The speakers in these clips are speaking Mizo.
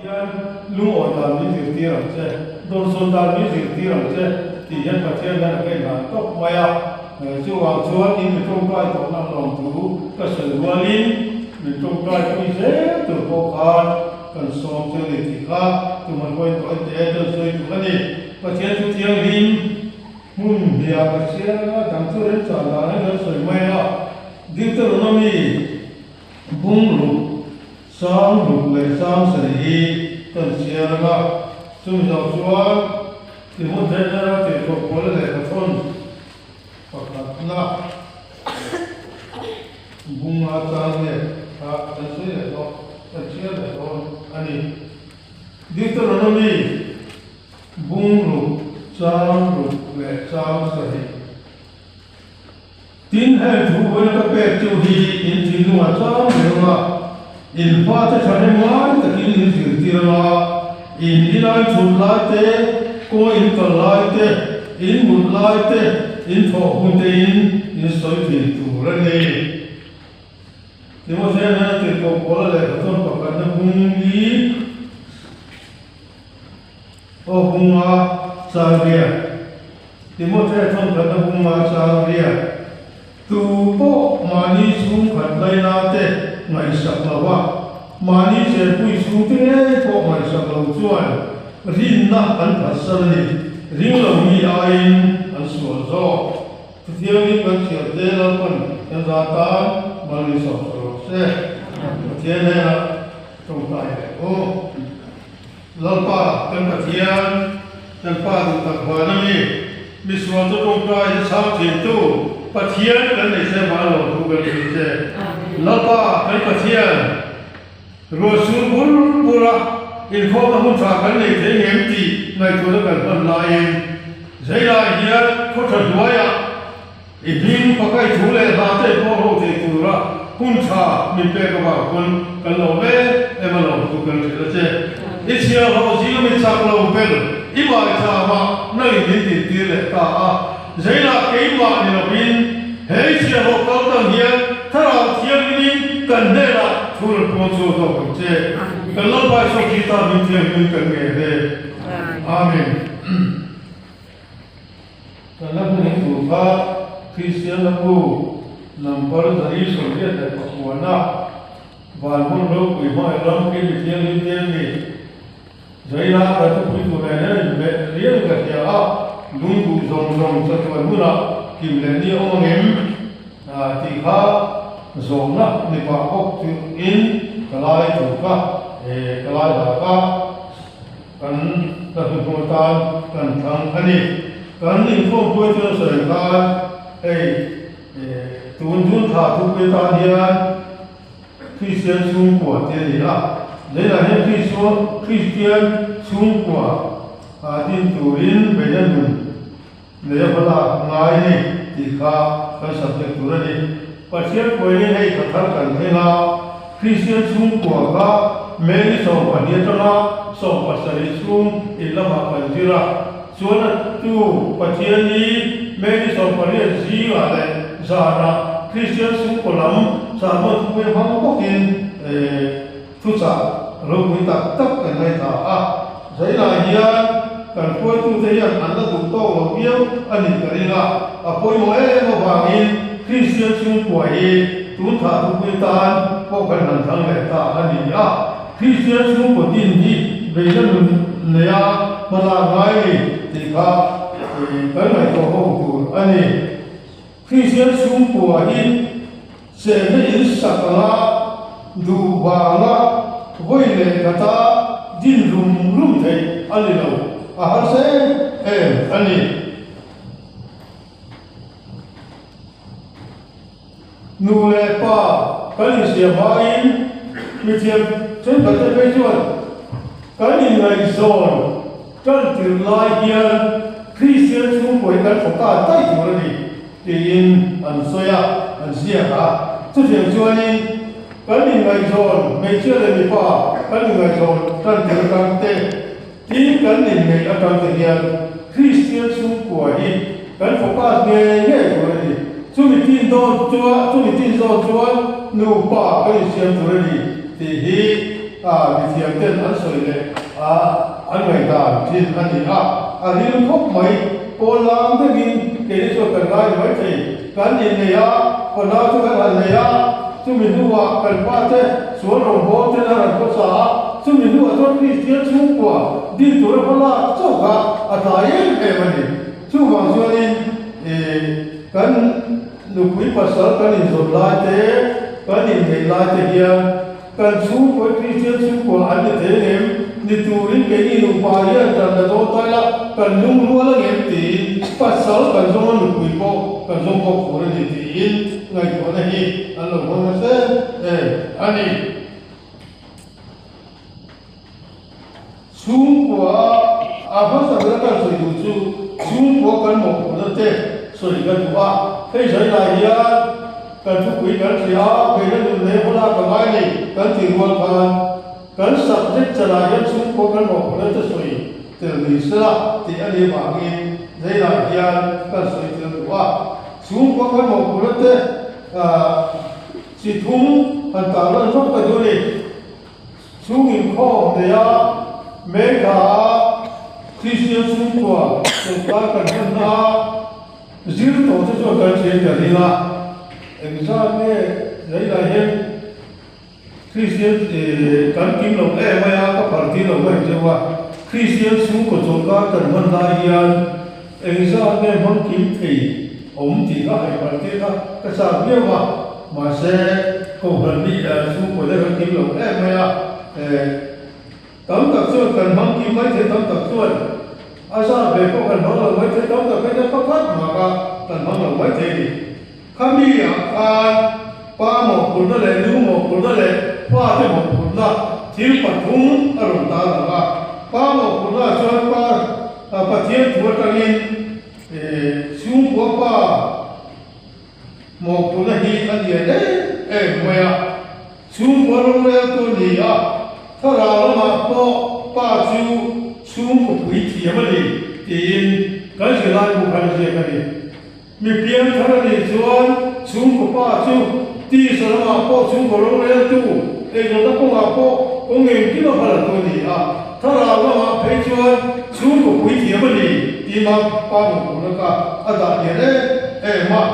Hian lungawi dan min zirtir ang che, dawnsawn dan min zirtir ang che tih hian Pathian hian a kaih hlan tawp mai a. Chuvang chuan in mi tawngtai tawhna lawm thu ka sawi rualin min tawngtai pui zel tur pawh khan kan sawm chu a ni tih kha tuman pawhin tawh en teh kan sawi tur a ni. Pathian chu thianghlim hmun hniah ka chhiar a, dang chu remchang dan in kan sawi mai a, Deuteronomy Bungruk, Sangruk leh Sangsari hi kan chhiar ang a, chumi zawh chuan Timothea tirhkoh pawl leh pathawn pakhatna bunga chang leh kha kan sawi leh dawn, kan chhiar leh dawn a ni. Deuteronomy Bungruk, Sangruk leh Sangsari. Tin, heng thu vawiin ka pek chu hi in thinlungah chang reng a, in fate thahnem ngai takin in zirtir ang a, in inai chhut lai te, kaw in kal lai te, in mut lai te, in thawh hun te in in sawi thin tur a ni. Timothea hian a tirhkoh Paula lehkha chuan pakhatna bung li Aw bunga changriat, Timothea thawmkhatna bunga changriat, Tu pawh mahni chhungkhat laina te ngaihsak lo a, mahni chenpui chhungte ngei pawh ngaihsak lo chuan rinna an phatsan a ni, ring lo mi aiin an sual zawk. Pathianin kan thiante Lalpan kan za tan mal min sawm rawh se. Pathian hnenah tawngtai leh u. Lalpa kan Pathian, kan Pa duh tak van a mi, misual chu tawngtai hi chhang thintu Pathian kan nei se van lo thu kan hrilh che. Lalpa kan Pathian, ruah sur bur bur a inkhawmna hun tha kan nei thei ngem tih ngaihtuahna kan hman laiin Zeilai hian khaw tha hnuaiah I hming pakai thu leh hla te pawh ho thei tura hun tha min pek avang pawn kan lo em em a lawm thu kan hrilh a che. I chhiar ho zinga mi chak lo ber i baitham ah nangin min tintir leh ta a, zeilah keimah ni lovin he i chhiar ho kal tang hian thlarau thianghlimin kan hnenah thu rawn puang chhuak zawk ang che. Kan Lalpa Isua Krista min thianghlim kan ngen e. Amen. Kan la hmuh tur kha Kristian la bu number 189 van hmun ropui hmai ram khi mi thianghlim te an ni. Zaila kan thupui tur nen hian inhmeh rial ka hria a, lungduh zawng zawng chatuan hmunah kim leh ni a awm angem tih kha zawhna ni pah bawk chu in ka lai tur kha ka lai dah kha. Kan ka hnuhnawh atan kan thlang a ni. Kan inkhawmpui chuan sawi khan hei tun dun thla thupui atan hian Kristian chhungkua te a ni a. Leilah hian Kristian chhungkua din turin beihna nun nei a hmalak ngai a ni tih kha kan subject tur a ni. Pathian puainin hei tha thar kan thleng a, Kristian chhungkua kha Mary 12 atanga 17 chhung in lamah kan zir a, chuan a tu Pathian hi Mary 18 zingah leh zanah Kristian chhungkaw lam sermon thupui hmang bawkin Thuchah ropui tak tak kan ngaithla a, Zailah hian kan hruaitute hian an la duh tawk lo viau a nih ka ring a, a pawimawh em avangin Kristian chhungkua hi tun thah thupui tan pawh kan han thlang leh ta a ni a, Kristian chhungkaw din hi beihna nun neia hmalak ngai ni tih kha kan ngaihtuah ho tur a ni. Kristian chhungkua hi Chenna in sak anga duh vanga vawi leh khata din rum rum theih a ni lo, a harsa em em a ni. Nu leh pa kan insiam hmain mithiam thenkhat te phei chuan kan inngaihzawn tan tirh lai hian Kristian chhungkaw hi kan fawka daih tur a ni. Tiin an sawi a, an ziak a. Chutiang chuanin kan inngaihzawn, hmeichhia leh mipa kan inngaihzawn tan tir atang te, tin kan inneih atang te hian Kristian chhungkua hi kan focus ngei ngei tur a ni. Chumi tin dawn chuan, chumi tin zawn chuan nupa kan insiam tur a ni tih hi. mithiam ten an sawi leh an ngaihdan thin a ni a, a ril khawp mai. Pawl lang deuhin keini chuan kan ngai ni maithei. Kan innei a, fanau chu kan han nei a, chumi hnuah kan pate sual rawngbâwl ten a rawn khawsa a, chumi hnuah chuan Kristian chhungkua din tura hma lak chauh kha a tlai em em a ni. Chuvang chuanin kan nupui pasal kan inzawm lai te, kan inneih lai te hian kan chhungkua Kristian chhungkua an ni thei ang em? Ni turin keini nupa hian tan la dawn ta ila kan lungrual ang em tiin pasal kan zawng a nupui pawh kan zawng bawk tur a ni tiin ngaihtuahna hi an lo hmang nasa em em a ni. Chhungkua a hmasa ber kan sawi duh chu chhungkua kan mawhphurhna te sawi ka duh a, hei zai lai hian kan thupui kan hria a, beihna nun leh hawla ka ngai nei kan tih rual khan kan subject chanah hian chhungkua kan mawhphurhna te sawi tel ni sela tih a nih avangin zai lai hian kan sawi tel duh a, chhungkua kan mawhphurhna te chi thum han tarlan vak ka duh a ni. Chhung inkhawm nei a, Mecca a Kristian chhungkua sawrkar kan hmanna a zir tawh te chuan kan hriat ka ring a, engzat nge leilah hian Kristian kan kim lo em mai a, ka phar tir lo mai cheu a, Kristian chhungkaw sawrkar kan hman lai hian engzat nge hmang kim thei awm tih kha hai phar tir kha ka chak viau a. Mahse, Kohhran hi chhungkaw te kan kim lo em mai a, tam tak chuan kan hmang kim mai thei, tam tak chuan a zat ve pawh kan hmang lo mai thei, tam tak phei chuan pakhat mah kha kan hmang lo mai thei a ni. Khami ah khan pa mawhphurhna leh nu mawhphurhna leh fate mawhphurhna thil pathum a rawn tar ang a, pa mawhphurhna ah chuan pa Pathian thu atangin chhungkua pa, Mawhphurhna hi a lian em em mai a, chhungkua roreltu a ni a, thlarau lamah pawh pa chu chhungkaw pui thiam a ni tiin kan zirlai bu khan a ziak a ni. Mi piangthar a nih chuan chhungkaw pa chu tisa lamah pawh chhungkaw roreltu, eizawnna kawngah pawh kawng engkim a hmalatu a ni a, thlarau lamah phei chuan chhungkaw pui thiam a ni tiin pa mawhphurhna kha a dah lian em em a.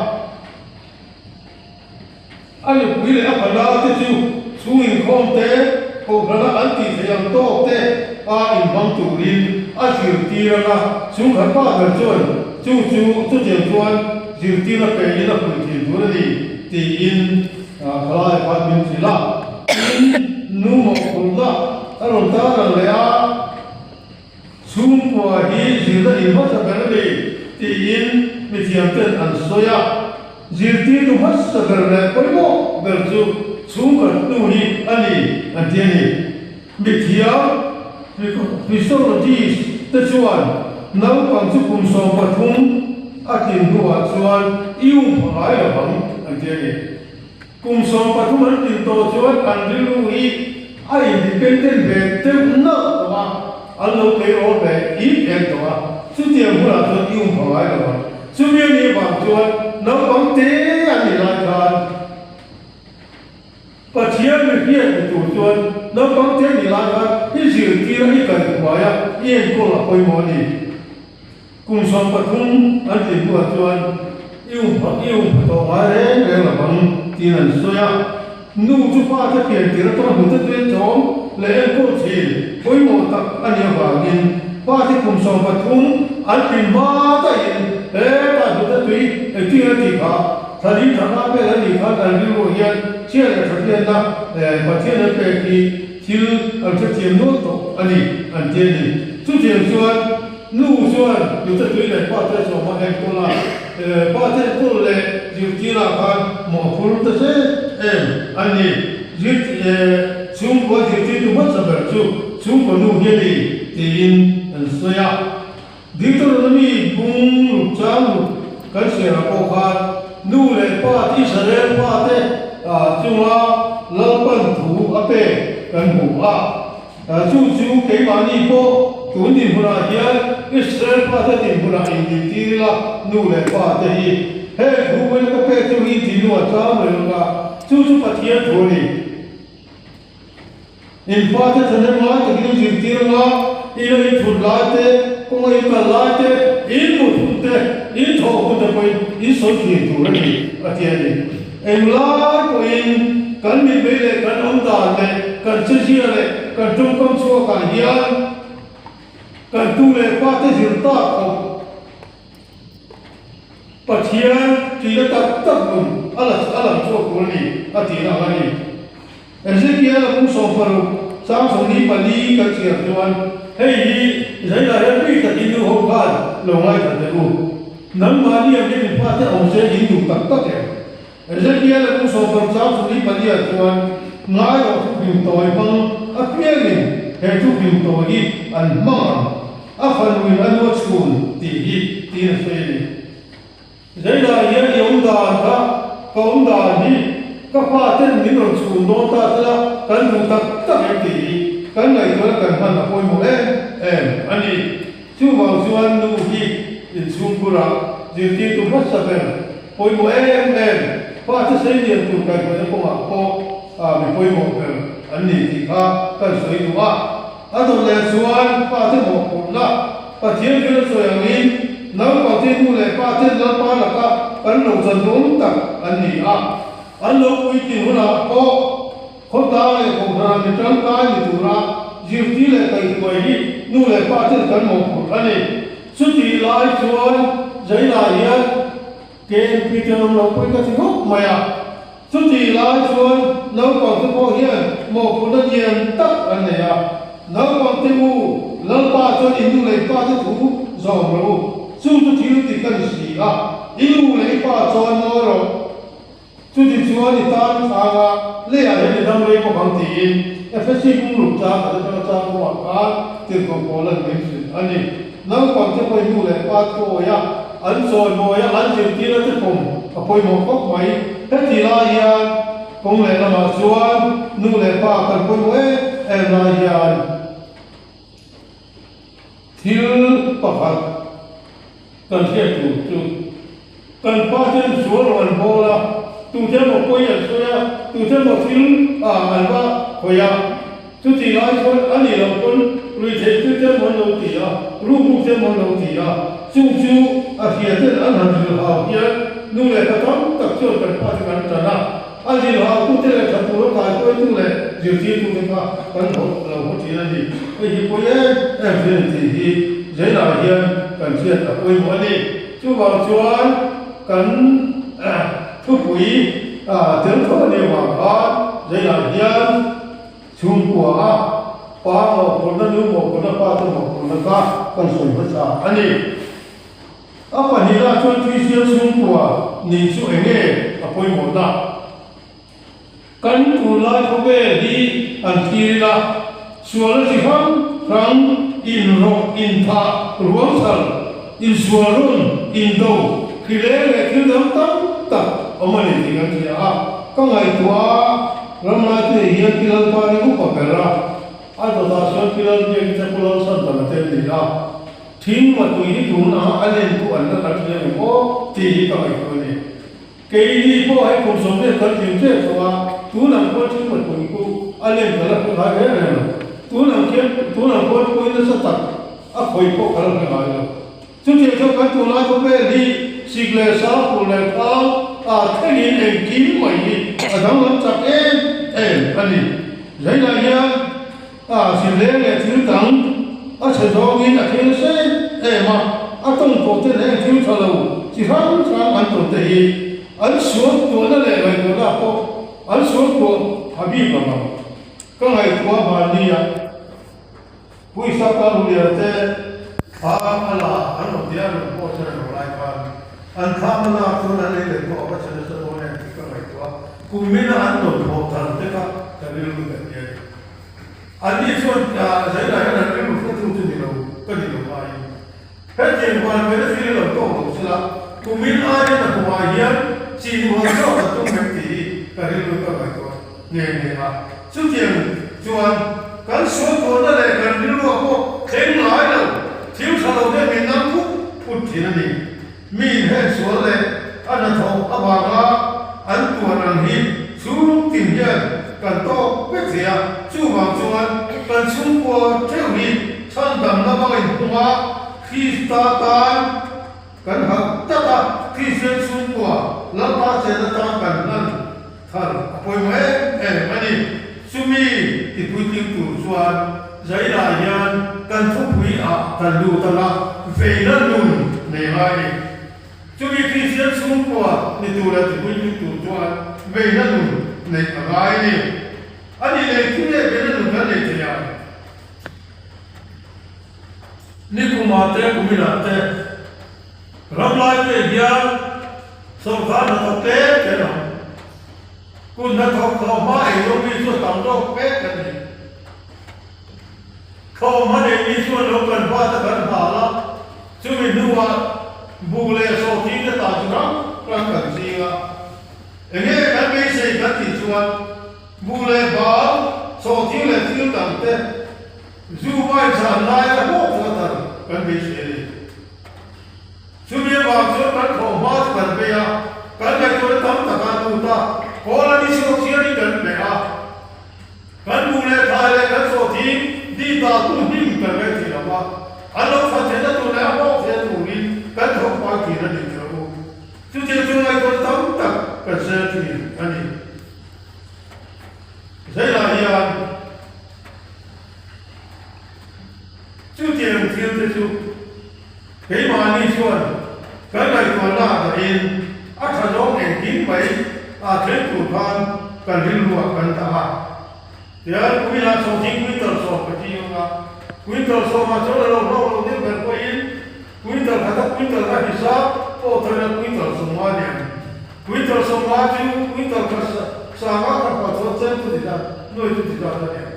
A nupui leh a fana te chu chhung inkhawm te, kohhrana an tih theih ang tawk te a inhmang turin a zirtir ang a, chhungkhat pa ber chuan chu chu chutiang chuan zirtirna pe in a pui thin tur a ni tiin thalai khan min hrilh a. Tin, nu mawhphurhna a rawn tar ang leh a, Chhungkua hi zirna in hmasa ber a ni tiin mithiamten an sawi a, zirtirtu hmasa ber leh pawimawh ber chu chhungkhat hnu hi a ni an ti a ni. Mithiam physiologist te chuan naupang chu kum 13 a tlin hnuah chuan i um pha ngai lo ang an ti a ni. Kum 13 an tlin tawh chuan an rilru hi a independent ve deuh nalh tawh a, an lo tleirawl ve em em tawh a, chutiang hunah chuan i um pha ngai lo ang. Chumi a nih vang chuan naupang te an nih lai khan Pathian mi hriat ni tur chuan naupang te an nih lai khan i zirtir a, i kaihhruai a, i enkawl a pawimawh a ni. Kum 13 an tlin hnuah chuan i um pha i um pha tawh ngai reng reng lo ang tiin an sawi a. Nu chu fate pian tir atanga hnute tui chawm leh enkawl thin pawimawh tak a nih avangin fate kum 13 an tlin hma daihin hetah hnute tui engtin a tih kha thla li thla nga vel a nih khan an rilruah hian chhia leh tha hriatna Pathian an pek hi thil an hrethiam nual tawh a ni an ti a ni. Chutiang chuan. Nu chuan nute tui leh pa te chawm a enkawl a, pa te enkawl leh zirtirah khan mawhphur ta zet em a ni. Zir chhungkua zirtirtu hmasa ber chu chhungkaw nu hi a ni tiin an sawi a. Deuteronomy bung ruk chang ruk kan hriatah pawh khan nu leh pa te Israel pa te chunga Lalpan thu a pek kan hmu a. Chu chu keimahni pawh tun dinhmunah hian Israel fate dinhmunah indintir ila, nu leh pa te hi heng thu vawiin ka pek chu hi thinlung a tlang reng a, chu chu Pathian thu a ni. In fate thahnem ngai takin in zirtir anga, ina in thut lai te, kawnga in kal lai te, in mut hun te, in thawh hun te pawhin in sawi thin tur a ni, a ti a ni. Englai pawhin kan mitmei leh kan awm dan leh kan chezia leh kan tawngkam chhuakah hian kan tu leh pate zir tak khawp Pathian tihna tak tak nun a la a lang chhuak tur a ni, a tihna ang a ni. Ezekiel a pum 16 chang 24 kan chhiar chuan hei hi Zainah hian mi takin nu ho khan lo ngaithla teh u. Nangmahni ang hian in fate awm se in duh tak tak em? Ezekiel a pum 16 chang 24 ah chuan ngai rawh thuping tawi hmang apiangin he thuping tawi hi an hmang ang. A fanuin a nu a chhun tih hi tiin a sawi a ni. Zeidah hian i awm dan kha ka awm dan hi ka pa ten min rawn chhun dawn ta tela kan duh tak tak em tih hi kan ngaihtuahna kan hman a pawimawh em em a ni. Chuvang chuan nu hi inchhungkhurah zirtirtu hmasa ber pawimawh em em fate seilian tur kaihhruaina kawngah pawh mi pawimawh ber an ni tih kha kan sawi duh a. A dawt leh chuan pate mawhphurhna Pathian thil a sawi angin naupangte nu leh paten Lalpa laka kan lo chan dawn tak an ni a. An lo puitlin hunah pawh khawtlang leh kohhran mi tangkai ni tura zirtir leh kaihhruai hi nu leh paten kan mawhphurh a ni. Chutih lai chuan Zainah hian KMP te an awm lo pawhin ka ti ngawt mai a. Chutih lai chuan naupangte pawh hian mawhphurhna lian tak an nei a. Naupangte u, Lalpa chuan in nu leh i pate thu zawm rawh u. Chu chu thil dik a ni si a, i nu leh i pa chuan ngawi rawh. Chuti chuan i tan i thlang a, leiah hian i dam rei bawk ang tiin Efesi bungruk chang khat atanga chang kawngah khan tirhkoh Paula'n min hrilh a ni. Naupangte pawh i nu leh pa thuawi a, an chawimawi a, an zirtirna te pawm a pawimawh khawp mai. Heti lai hian kawng leh lamah chuan nu leh pa kan pawimawh em em lai hian thil pakhat kan hriat tur chu kan pa ten sual rawn bawl a, tute emaw pawi an sawi a, tute emaw thil an va hawi a. Chutih lai chuan a nih loh pawn ruihtheih thil te mawn lo ti a, rukru te mawn lo ti a, chung chu a hria ten an han zilhau hian nu leh pa tam tak chuan kan fate kan tan a, a zilhautute leh tha tura kaihruaitu leh zirtirtute kha kan haw lo haw thin a ni. Hei hi pawi em em thin a ni tih hi Jail-ah hian kan hriat a pawimawh a ni. Chuvang chuan kan thupui tel tho a nih avang khan Jail-ah hian Chhungkua a pa mawhphurhna, nu mawhphurhna, pa te mawhphurhna kha kan sawi hmasa a ni. A pahnihna chuan Kristian chhungkua nih chu eng nge a pawimawhna? Kan tunlai khawvel hi an thlir ila, sualna chi hrang hrang, inrawh, inthah, ruangchal, insualrun, indo, hrileng leh thil dang tam tak awm a ni tih kan hria a, ka ngaihtuah a. Ramlaite hian Pi Lalpa hi upa ber a, a dawtah chuan Pi Lalbiaki te Pu Lalsantana te an ni a. Thing matui hi tun anga a len pawh an la kal thin em aw tih hi ka ngaihtuah a ni. Keini pawh hei kum 90 kan tling tep tawh a, tun ang khuan thing matui chu a len ka la hre ngai reng reng lo. Tun ang khian tun ang khuan pawi nasa tak a khawi pawh ka la hre ngai lo. Chutiang chuan kan tunlai khawvel hi sik leh sa, fur leh thal a thlengin engkim mai hi a danglam chak em em a ni. Zainah hian a sileng leh thil dang a chhe zawngin a thil nasa em em a, a tawng tawh ten heng thil tha lo chi hrang hrang an tawn te hi an sual tuahna leh ngaihtuahna pawh an sual tuah pha bik lo ang. Ka ngaihtuah mahni a. Puisa pa Rulian te thla a la an rawn ti a, an rawn pawh chuan an rawn lai khan an thla a lak chuan an lei leh pawh a va chhe nasa dawn em tih ka ngaihtuah a, kum mina an rawn thawh thar te kha ka rilru ka ti a ni. Anni chuan Zainah hian an rilru hretu chu ni lo ka ni lo aiin hetiang huan vena thil hi lo tawk lo sela kumin aiin a kumah hian chin huan zawk an tum em tih hi ka rilru ka ngaihtuah nghe nghe a. Chutiang chuan kan sualtuahna leh kan rilruah pawh thleng ngai lo, thil tha lo te min nang phut phut thin a ni. Miin heng sual leh a hnathawh avanga an tuan ang hi chhung tin hian kan tawk vek thei a, chuvang chuan. chhungkua theuh hi chhandamna hmang inhung a, Krista tan kan harh tak a, Kristian chhungkua Lalpa chen atan kan hlan thar a pawimawh em em a ni. Chumi tipuitling tur chuan Zainah hian kan thupui ah kan lut ang a, veina nun nei ngai a ni. Chumi Kristian chhungkua ni tur leh tipuitling tur chuan veina nun neih a ngai a ni. A ni leh thu leh veina nun kan nei thei ang. Nikumah te, kuminah te, ramlai te hian sawrkar hnathawk tlem tlem ang. Kut hnathawk thlawh hma ei lo mi chu a tam zawk vek a ni. Thlawh hma nei mi chuan lo kan hma te kan hal a, chumi hnuah buh leh sawhthing te tah chu rang rang kan ching a. Enge kan beisei kan tih chuan buh leh bal, sawhthing leh thil dang te zu vai zan laia hlawk chu a tar kan beisei a ni. Chumi avang chuan kan thawh hma chu kan bei a, kan ngaihtuahna tam tak a lut a, kawl a ni chhuak chianin kan hmeh a. Kan buh leh thlai leh kan sawhthing di ta tu hnim kan ngaih thei lo va, an lo chhan theihna tur leh a hlawk theihna turin kan thawk hmai thin a ni tih u. Chutiang chu ngaihtuahna tam tak kan sel thin a ni. Zeilah hian chutiang thil te chu keimahni chuan kan ngaihtuahna ah dahin a tha zawng engkim mai ah thleng tur khan kan rilruah kan dah a. Tian kuminah sawhthing quintal sawm ka ti ang a, quintal sawmah chuan a lo hlawk lo deuh ber pawhin quintal khata quintal a hisa pawh thawina quintal sawmnga ni ang. Quintal sawmnga chu quintal khat sanga khat pah chuan chen chu ti zat, nuai chu ti zat a ni ang.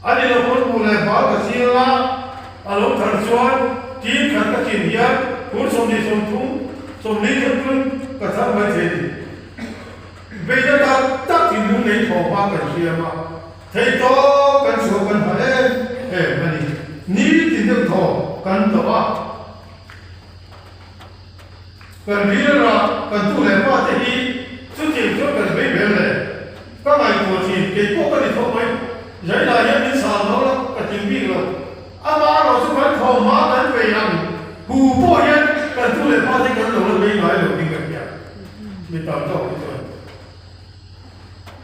A ni lo pawn buh leh bal ka chiang a, a lo thar chuan tin khat ka chin hian phur 23, 40 thengtlung ka thar mai thei ni. Beihna tak tak thinlung nei thawh hma kan hriam a, thei tawp kan chhuah kan hma em em a ni. Ni tin deuh thaw kan tawh a, kan rilrah kan tu leh pa te hi chutiang chuan kan bei ber le. Ka ngaihtuah thin, kei pawh ka ni tho mai. Zainah hian min sal lo la, ka tling bik lo. Amah erawh chu kan thawm hma kan bei ang hu pawh hian kan tu leh pa te kan lo la bei ngai lo ding ka hria. Mi tam zawk hi chuan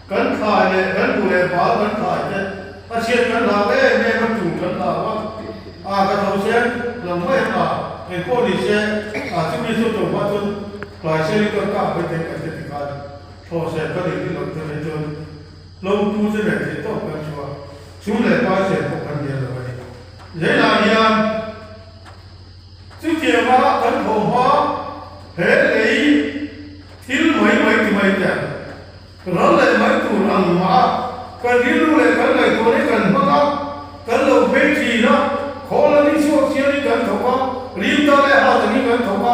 kan thlai leh kan duh leh bal kan thlai te a chhiat kan hlau em em a, tul kan hlau a, a ka tho sen lo mai ang a, engpawh ni se a chumi chu to hma chuan tlai selin ka kap mai thei kan ti khan thlawhsel ka nei rih lo te mai chuan lo pu che leh thei tawp kan chhuah chhung leh pai chen pawh kan lian lo a ni. Zeilah hian chutianga kan thawh hma he lei thil mai mai ti mai te ral leh mai tur ang mah a, kan rilru leh kan ngaihtuah hi kan hmang a, kan lo phei thin a, khawl a ni chhuak chianin kan thawk a, rim ta leh ha takin kan thawk a,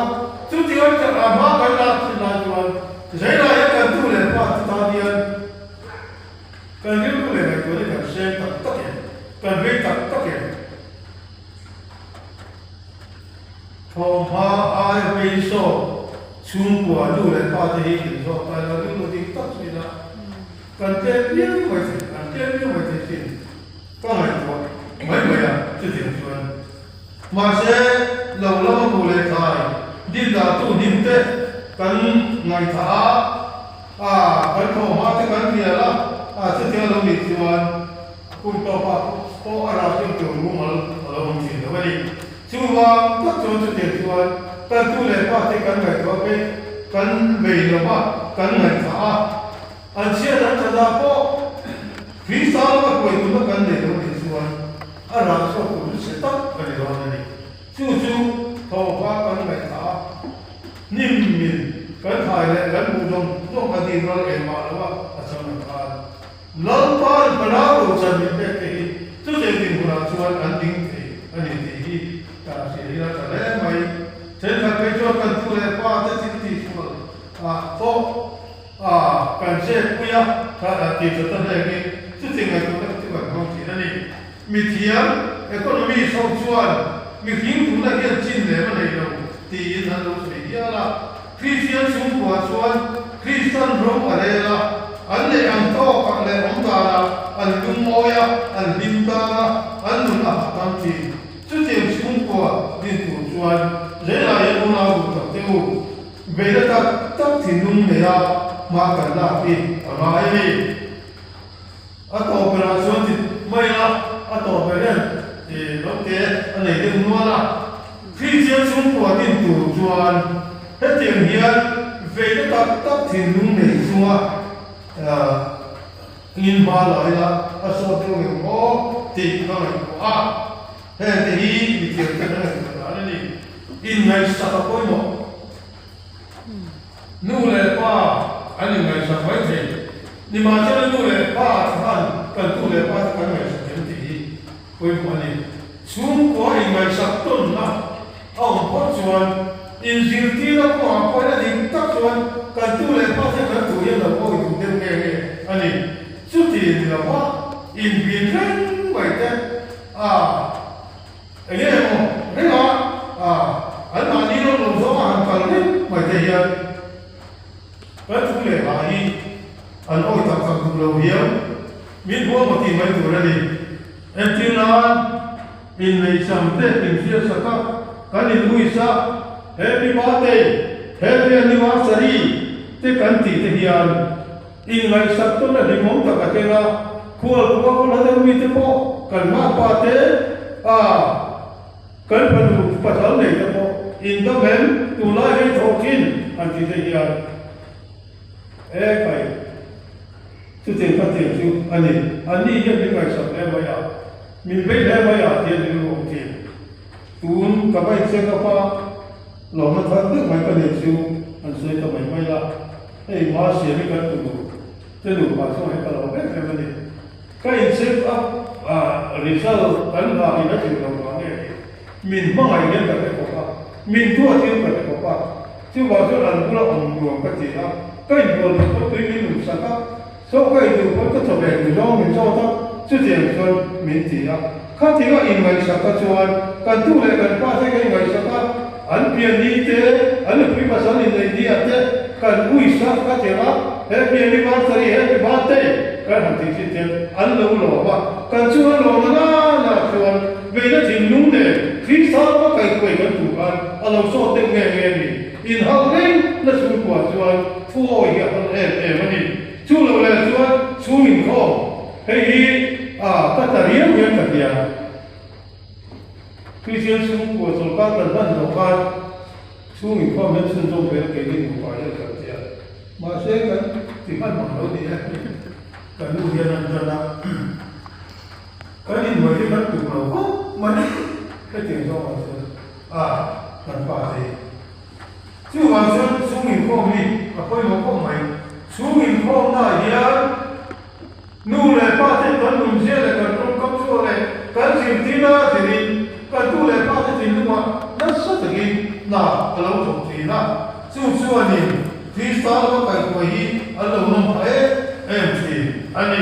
chutianga hma kan lak thin lai chuan Zeilah hian kan tu leh pa te tan hian kan rilru leh ngaihtuah hi kan hreng tak tak em? Kan vei tak tak em? Thawmhma ai vei sawk chhungkua nu leh pa te hi in zawk ta ila rilru dik tak thin a, kan tlem viau mai thei, kan tlem viau mai thei thin. Ka ngaihtuah mai mai a chutiang chuan. Mahse, lo lama hmuh leh thlai din dah tu hnim te kan ngaihthah a, a kan thawh hma te kan hrial a, a chutiang a lo nih chuan hun tawpah pawh a rah hrim tur mumal a lo awm thin lo a ni. Chuvang tak chuan chutiang chuan kan tu leh pa te kan ngaihtuah phei kan vei lo va, kan ngaihthah a, an chhiat an that ah pawh Krista lama hruai tumna kan nei lo nih chuan a rah chhuak tur chu chhe tak a ni dawn a ni. Chu chu thawhva kan ngaihthah a, hnim min kan thai leh kan hmuh zawng zawng a din ral engmah lo a, a chang ang khan Lalpa in fanau lo chan min pek te hi chutiang dinhmunah chuan an ding thei a ni tih hi ka hria hi a tha hle mai. Thenkhat phei chuan kan tu leh pa te thil tih sual ah pawh A, kan zep pui a, tha tih that a hlekin chuti ngaihtuahna chu kan hmang thin a ni. Mithiam, economist ho chuan mihring duhna hian chin lem a nei lo tiin an lo sawi hial a. Kristian chhungkua chuan Kristan ro a rel a, an neih ang tawkah leh awm danah an lungawi a, an hlim tan a, an. thinlung neia hma kan lak hi a ngai a ni. A tawp berah chuan ti mai a, a tawp ber hian i naute a nei deuh nual a. Kristian chhungkua din tur chuan hetiang hian veina tak tak thinlung nei chunga in hma la ila a sawt deuh ngeuh maw tih ka ngaihtuah a. Hengte hi mithiam te kan ngaihtuah dan a ni. Inngaihsak a pawimawh. Nu leh pa an inngaihsak mai thei. Nimahsela nu leh pa te khan kan tu leh pa te kan ngaihsak em tih hi pawimawh a ni. Chhungkua inngaihsak tawnna a awm phawt chuan inzirtirna kawngah pawhin a dik tak chuan kan tu leh pa te kan tu hian lo pawh duh deuh nge nge a ni. Chuti ni lova inbin reng mai te a. Eng nge maw renga an mahni rawng lo zawnga han kal reng mai te hian kan thu leh hla hi an awi tak tak duh lo hiau min huam a tih mai tur a ni. Entir nan inneihsam te inhriatsak a, kan inhuisa Happy Birthday, Happy Anniversary te kan tih te hian Inngaihsak tawn a hlimawm tak a thleng a, khualkhua khaw hla deuh mite pawh kan mah pa te a kan fanu pasal nei te pawh indam em tunlai hei thawh thin an ti te hian e kai chutiang kha tiang chu a ni. Anni hian min ngaihsak hle mai a, min vei hle mai a tian min ruang thin. Tun ka va incheck up a, lawmna thar deuh mai ka nei chu an sawi ta mai mai a. Hei hma siam hi kan tur te nupa chuan hei ka lo em em a ni. Ka in check up a result kan nghah in a tlin lo vang nge ni. Min hmangaih hian ka hre khawp a, min duat hian ka hre khawp a. Chuvang chuan an bula awm nuam ka ti a, ka inbual duh pawn tui min um sak a, chaw ka in duh pawn ka chaw ve duh zawng min zawt a, chutiang chuan min ti a. Khatinga inngaihsak ka chuan kan tu leh kan pa te ka inngaihsak a, an pianni te, an nupui pasal inneih ni ah te kan uisa ka tiang a, Happy anniversary, happy birthday kan han tih thin ten an lo lawm a, kan chunga lawmna nana chuan veina thinlung nen Krista lama kaihkuai kan duh khan a lo sawt deuh nge nge a ni. Inhauh reng na chhungkua chuan thuawi hi a hman em em a ni. Chu lo leh chuan chhung inkhawm. Hei hi a ka ta riau hian ka hria. Kristian chhungkua sawrkar kan hman zawh khan chhung inkhawm hian chhunzawm ve a keini nupa hian kan ti a. Mahse kan ti hman mang lo ni e. Ka nu hian an tan a, kan inhnuai hi kan tuk lo khawp mai. Hetiang zawngah chuan a kan pa te hi. Chuvang chuan chhung inkhawm hi a pawimawh khawp mai. Chhung inkhawmnaah hian Nu leh pa te kan nunzia leh kan tawngkam chhuah leh kan zirtirna a zirin kan tu leh pa te thinlungah nasa takin hna a lo thawk thin a. Chu chuanin Krista lama kaihhruai hi an lo nawm phah em em thin a ni.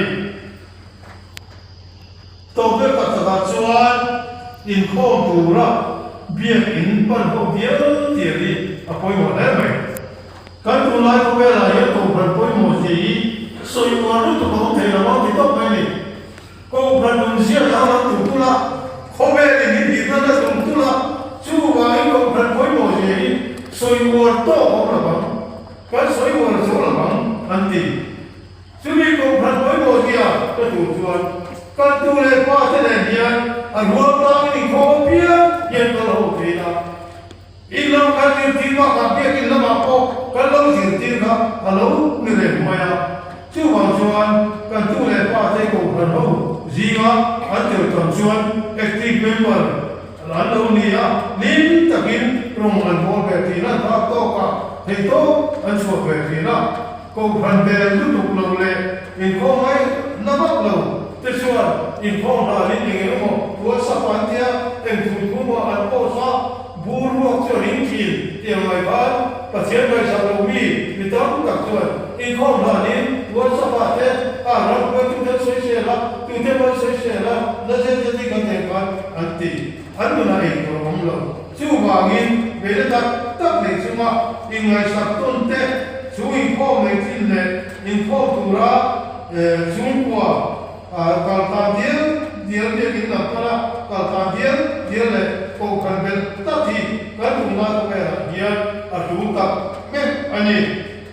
Tawpber tak takah chuan inkhawm tura biakin pan ho dial dial hi a pawimawh hle mai. Kan tunlai khawvelah hian Kohhran pawimawh zia hi sawi uar lutuk a awm thei lo ang ti tawp mai a ni. Kohhran nunzia dang lam tum tul a, khawvelin hi hlimna la tum tul a, chuvangin Kohhran pawimawh zia hi sawi uar tawk a awm lo ang, kan sawi uar zo lo ang an ti. Chumi Kohhran pawimawh zia ka tur chuan kan tu leh pa te nen hian a rual tlangin inkhawm apiang hian kal ho theih a. In lam kan zirtir bakah biakin lamah pawh kan lo zirtir kha a lo ni reng mai a. Chuvang chuan kan tu leh pa te kohhran ho zinga an tel tam chuan active member an lo ni a, hlim takin rawng an bawl ve thin a, an tawk a, theihtawp an chhuah ve thin a. Kohhran bel lutuk lo leh inkhawm mai na vak lo te chuan inkhawm hlanin eng emaw WhatsApp an tia eng thu thu maw an post a, bur ruak chu a ring thin tih ang mai khan Pathian ngaihsak lo mi mi tam tak chuan inkhawm hlanin WhatsApp ah te a ram hruaitu te an sawi sel a, tute pawh an sawi sel a, na zet zet hi kan thei khan an ti. An nunah eitur a awm lo. Chuvangin, beihna tak tak nei chunga inngaihsak tawn te, chung inkhawm nei thin leh inkhawm tura chhungkua kal tan dial dial biakin lam pana kal tan dial dial leh kohhran belh tak hi kan tunlai khawvelah hian a tul tak mek a ni.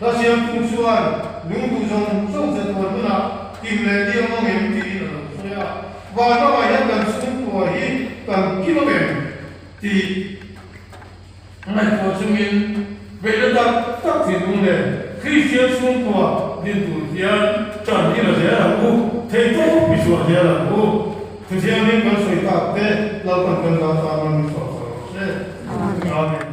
Hla siamtu chuan lungduh zawng zawng chatuan hunah kim leh liam ang em tiin a lo sawi a. Vanramah hian kan chhungkua hi kan kim ang em tih ngaihtuah chungin beihna tak tak thinlung leh Kristian chhungkua din tur hian ṭan i la zel ang u, theihtawp i chhuah zel ang u. Thuthianghlim kan sawi tak te Lalpan kan zah tan a min chhuah chhuah rawh se. Amen.